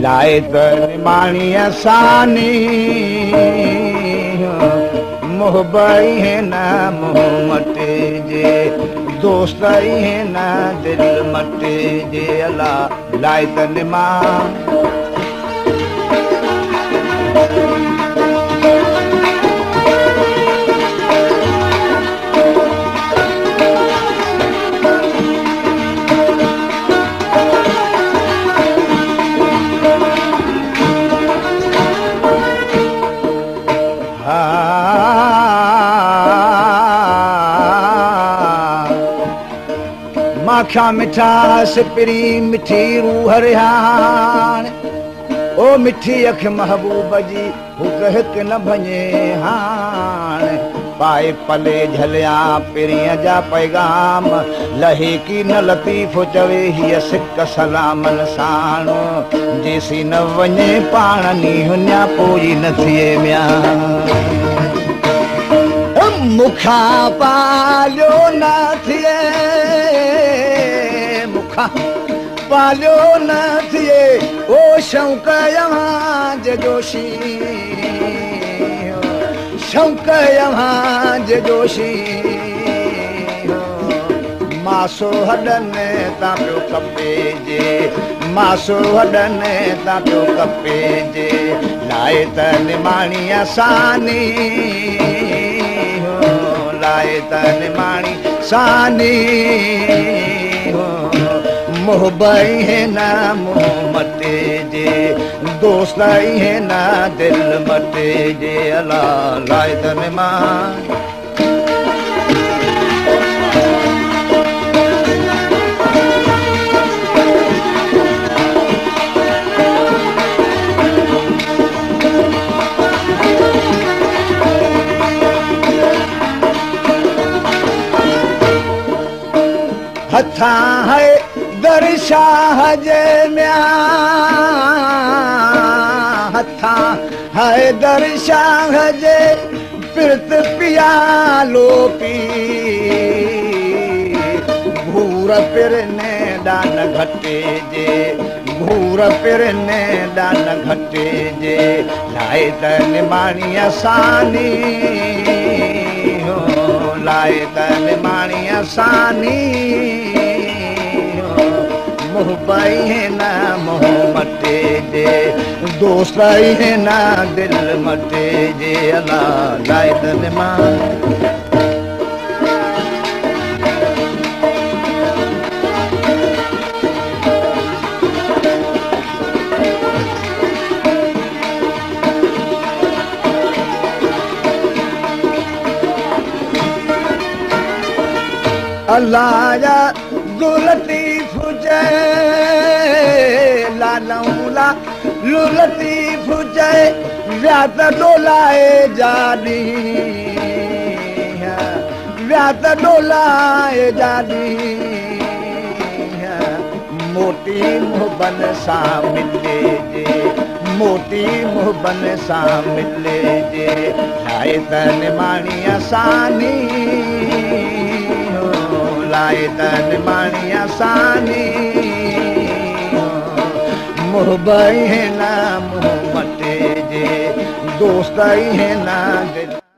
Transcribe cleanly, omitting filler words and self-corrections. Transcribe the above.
लाए त निमाणीअ सानी मोहबई है न मुंह मटिजे दोस्त है न दिल मटिजे अला लाए त निमा माखा मिठा सिपरी मिठी रूह रिहाण ओ मिठी अख महबूब जी हुक हिक न भञे हाण पाए पले झलिया पिरीअ जा पैगाम लहे की न लतीफ़ चवे हीअ सिक सलामन साण जेसीं न वञे पाण नीहुनिया पोइ न थिए मियां मूंखां पालियो न थिए मूंखां पालियो न थिए ओ शौक़ अव्हां जे जोशी शौक़ अव्हां जे जोशी मासो हॾनि तां पियो खपे जे मासो हॾनि तां पियो खपे जे लाए त निमाणीअ सानी लाए त निमाणी सानी मोहबई है न मुंह मटिजे दोस्त है न दिल मटिजे अला लाए त निमाणी हथा है दरशाह जे मियां हथा है दरशाह जे पिरत पियालो पी घूर पिरने दान घटे जे घूर पिरने दान घटे जे लाए त निमाणीअ सानी हो लाए त निमाणीअ सानी मोहबई है न मुंह मटिजे दोस्त है न दिल मटिजे अला लाए त निमाणी अल्लाह जा लतीफ़ चए लालूं ला लतीफ़ चए विया त डोलाए जाॾी विया त डोलाए जाॾी मोटी मोहबन सां मिले जे मोटी मोहबन सां मिले जे लाए त निमाणीअ सानी लाए त निमाणीअ सानी मोहबई है न मुंह मटिजे दोस्त है न दिल।